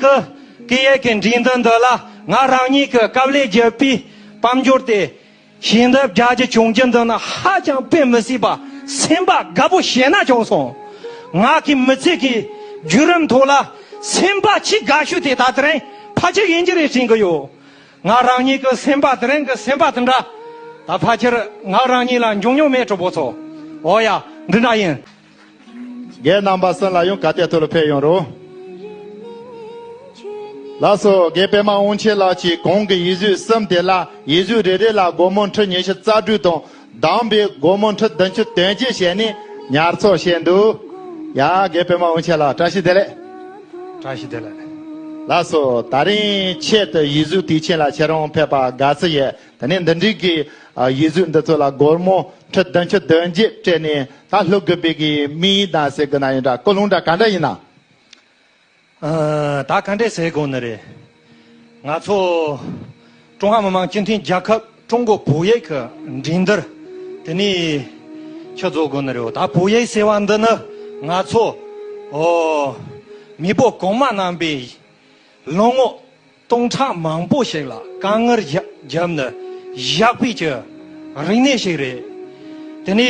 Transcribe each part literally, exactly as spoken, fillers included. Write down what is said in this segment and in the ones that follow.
གི་སྐད་ཡིག་གི་འགྲན་བསྡུར་འདི་ལ་ང་རང་ཉིད་ཀྱི་དཀའ་ལས་བརྒྱབ་པའི་དཔལ་འབྱོར་དེ་ཞལ་འདེབས་རྒྱག་རྒྱུ་བྱུང་རྒྱུ་འདི་ནི་ཧ་ཅང་དཔེ་མི་སྲིད་པ་སེམས་པ་དགའ་པོ་ཞེ་ན་བྱུང་སོང་། ང་གི་མི་ཚེ་གི་བརྒྱུད་རིམ་ཐོག་ལ་སེམས་པ་ཆེས་དགའ་ཤོས་དེ་ད་དེ་རིང་ཕལ་ཆེར་ཡིན་གྱི་རེད་དྲན་གྱི་ཡོད། ང་རང་ཉིད་ཀྱི་སེམས་པ་དེ་རིང་གི་སེམས་པ་དེ་འདྲ་ད་ཕལ་ཆེར་ང་རང་ཉིད་ལ་འབྱུང་མྱོང་མེད། གྲོགས་པོ་ཚོ། འོ་ཡ། འདི་འདྲ་ཡིན། རྒན་རྣམ་པ་གསུམ་ལ་ཡང་ག་དེ་ཐོག་ལ་ཕེབས་ཡོང་རོགས། ལགས་སོ། རྒན་པད་མ་དབང་ཆེན་ལགས་ཀྱིས་གོང་གི་ཡིག་གཟུགས་གསུམ་དེ་ལ་ཡིག་གཟུགས་རེ་རེ་ལ་སྒོར་མོ་ཁྲི་ཉི་ཤུ་རྩ་དྲུག་དང་བདམས་པའི་སྒོར་མོ་ཁྲི་བདུན་ཅུ་དོན་གཅིག་བྱས་ནས་ཉར་ཚགས་བྱས་འདུག། ཡ། རྒན་པད་མ་དབང་ཆེན་ལགས་བཀྲ་ཤིས་བདེ་ལེགས། བཀྲ་ཤིས་བདེ་ལེགས། ལགས་སོ། ད་རིང་ཆེད་དུ་ཡིག་གཟུགས་དུས་ཆེན་ལ་ཁྱེད་རང་ཕེབས་པ་དགའ་བསུ་ཡོད། དེ་ནས་འདི་འདྲའི་གི་ཨ་ཡིག་གཟུགས་འདི་ཚོ་ལ་སྒོར་མོ་ཁྲི་བདུན་ཅུ་དོན་གཅིག་སྤྲད་ནས་ད་ལྷོ་དགོན་པའི་གི་དམིགས་ཡུལ་དང་ཟེར་གི་ན་ཡིན་འདྲ། ཀུན་སློང་འདྲ་ག་འདྲ་ཡིན་ན། ཨ། ད་ག་འདྲས་ཟེར་དགོས་ནི་རེད། ང་ཚོ་ཀྲུང་ཧྭ་མི་དམངས་སྤྱི་མཐུན་རྒྱལ་ཁབ་ཀྲུང་གོ་བོད་ཡིག་གི་འགྲན་བསྡུར་དེ་ནས་ཆུ་རྫོགས་དགོས་ནི་རེད། ད་བོད་ཡིག་ཟེར་བ་འདི་ནི་ང་ཚོ་ཨོ་མེས་པོ་གོང་མ་རྣམ་པས་ལོ་ངོ་སྟོང་ཕྲག་མང་པོ་ཞིག་ལ་དཀའ་ངལ་བརྒྱབ་ནས་བཞག་པའི་ཀྱི་རིག་གནས་ཤིག་རེད། དེ་ནས་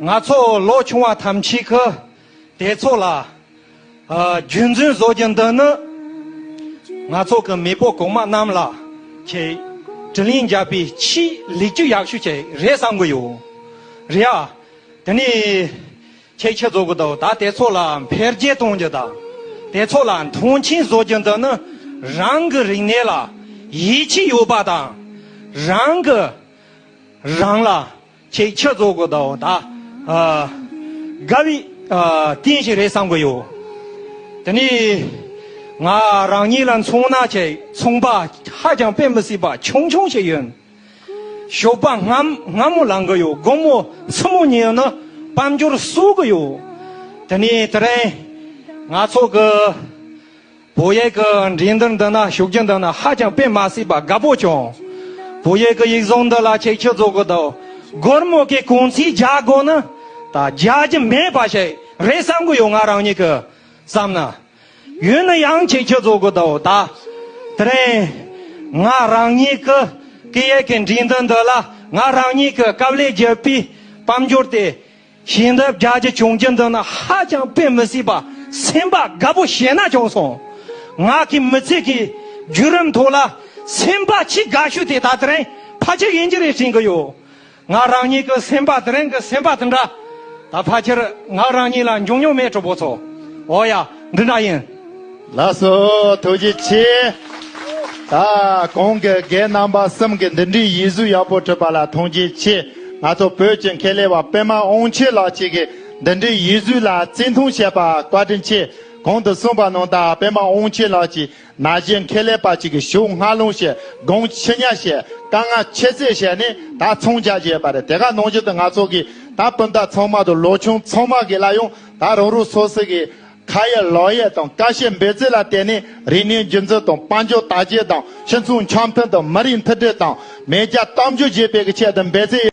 ང་ཚོ་ལོ་ཆུང་བ་ཐམས་ཅད་ཀྱིས་དེ་ཚོ་ལ་ཨ་རྒྱུན་འཛིན་བཟོ་རྒྱུ་འདི་ནི་ང་ཚོ་གི་མེས་པོ་གོང་མ་རྣམས་ལ་ཁྱེད་དྲིན་ལན་འཇལ་བའི་ཆེས་ལེགས་བཅོས་ཡག་ཤོས་ཅིག་རེད་བསམ་གི་ཡོད། རེད་ཨ། དེ་ནས་ཁྱེད་ཆུ་རྫོགས་གི་འདུག། ད་དེ་ཚོ་ལ་འཕེལ་རྒྱས་གཏོང་རྒྱུ་དང་། དེ་ཚོ་ལ་མཐོང་ཆེན་བཟོ་རྒྱུ་འདི་ནི་རང་གི་རིག་གནས་ལ་ཡིད་ཆེས་ཡོད་པ་དང་། རང་གི་རང་ལ་ཁྱེད་ཆུ་རྫོགས་གི་འདུག། ད་ཨ་དགའ་བའི་ཨ་རྟེན་ཞིག་རེད་བསམ་གི་ཡོད། དེ་ནས་ང་རང་ཉིད་ལ་མཚོན་ན་ཁྱེད་ཚོང་པ་ཧ་ཅང་དཔེ་མི་སྲིད་པ་ཆུང་ཆུང་ཞིག་ཡིན། ཞོགས་པ་སྔ་སྔ་མོ་ལངས་གི་ཡོད། དགོང་མོ་སྲུ་མོ་ཉལ་ན་དཔལ་འབྱོར་གསོག་གི་ཡོད། དེ་ནས་དེ་རིང་ང་ཚོ་གི་བོད་ཡིག་གི་འགྲན་བསྡུར་འདི་ན་ཞུགས་རྒྱུ་འདི་ན་ཧ་ཅང་དཔེ་མ་སྲིད་པ་དགའ་པོ་བྱུང་། བོད་ཡིག་གི་ཡིག་ཚང་འདི་ལ་ཁྱེད་ཆུ་རྫོགས་གི་འདུག། སྒོར་མོ་གི་གོང་ཚད་རྒྱག་དགོས་ན་ད་རྒྱག་རྒྱུ་མེད་པ་ཞིག་རེད་བསམ་གི་ཡོད། ང་རང་ཉིད་ཀྱི་བསམ་ན། ཡིན་ན་ཡང་ཁྱེད་ཆུ་རྫོགས་གི་འདུག། ད་དེ་རིང་ང་རང་ཉིད་ཀྱི་སྐད་ཡིག་གི་འགྲན་བསྡུར་འདི་ལ་ང་རང་ཉིད་ཀྱི་དཀའ་ལས་བརྒྱབ་པའི་དཔལ་འབྱོར་དེ་ཞལ་འདེབས་རྒྱག་རྒྱུ་བྱུང་རྒྱུ་འདི་ནི་ཧ་ཅང་དཔེ་མི་སྲིད་པ་སེམས་པ་དགའ་པོ་ཞེ་ན་བྱུང་སོང་། ང་གི་མི་ཚེ་གི་བརྒྱུད་རིམ་ཐོག་ལ་སེམས་པ་ཆེས་དགའ་ཤོས་དེ་ད་དེ་རིང་ཕལ་ཆེར་ཡིན་གྱི་རེད་དྲན་གྱི་ཡོད། ང་རང་ཉིད་ཀྱི་སེམས་པ་དེ་རིང་གི་སེམས་པ་དེ་འདྲ་ད་ཕལ་ཆེར་ང་རང་ཉིད་ལ་འབྱུང་མྱོང་མེད། གྲོགས་པོ་ཚོ། འོ་ཡ། འདི་འདྲ་ཡིན། ལགས་སོ། ཐུགས་རྗེ་ཆེ། ད་གོང་གི་རྒན་རྣམ་པ་གསུམ་གྱིས་འདི་འདྲའི་ཡིག་གཟུགས་ཡག་པོ་བྲིས་པ་ལ་ཐུགས་རྗེ་ཆེ། ང་ཚོ་བོད་ཀྱི་མཁས་ལས་པ་པད་མ་དབང་ཆེན་ལགས་ཀྱིས་འདི་འདྲའི་ཡིག་གཟུགས་ལ་བརྩི་མཐོང་བྱས་པ་བཀའ་དྲིན་ཆེ། གོང་དུ་གསུངས་པ་ནང་ལྟར་པད་མ་དབང་ཆེན་ལགས་ཀྱིས་ན་གཞོན་མཁས་ལས་པ་ཅིག་གི་ཞོགས་སྔ་ལངས་བྱས། དགོང་ཕྱི་ཉལ་བྱས། དཀའ་ངལ་ཁྱད་བསད་བྱས་ནས་ད་ཚོང་རྒྱག་བྱས་པ་རེད། དེ་ག་ནང་བཞིན་དུ་ང་ཚོ་གི་ད་སྤུན་ཟླ་ཚང་མ་དང་ལོ་ཆུང་ཚང་མ་གི་ལ་ཡང་ད་རང་རང་སོ་སོ་གི་ཁ་ཡ་ལག་ཡ་དང་ཀ་ཤེད་འབད་རྩོལ་ལ་བརྟེན་ནས་རིག་གནས་རྒྱུན་འཛིན་དང་དཔལ་འབྱོར་དར་རྒྱས་དང་སྤྱི་ཚོགས་འཆམ་མཐུན་དང་མི་རིགས་མཐུན་སྒྲིལ་དང་མེས་རྒྱལ་གཏམ་རྒྱུད་རྒྱས་པའི་གི་ཆེད་དུ་འབད་རྩོལ།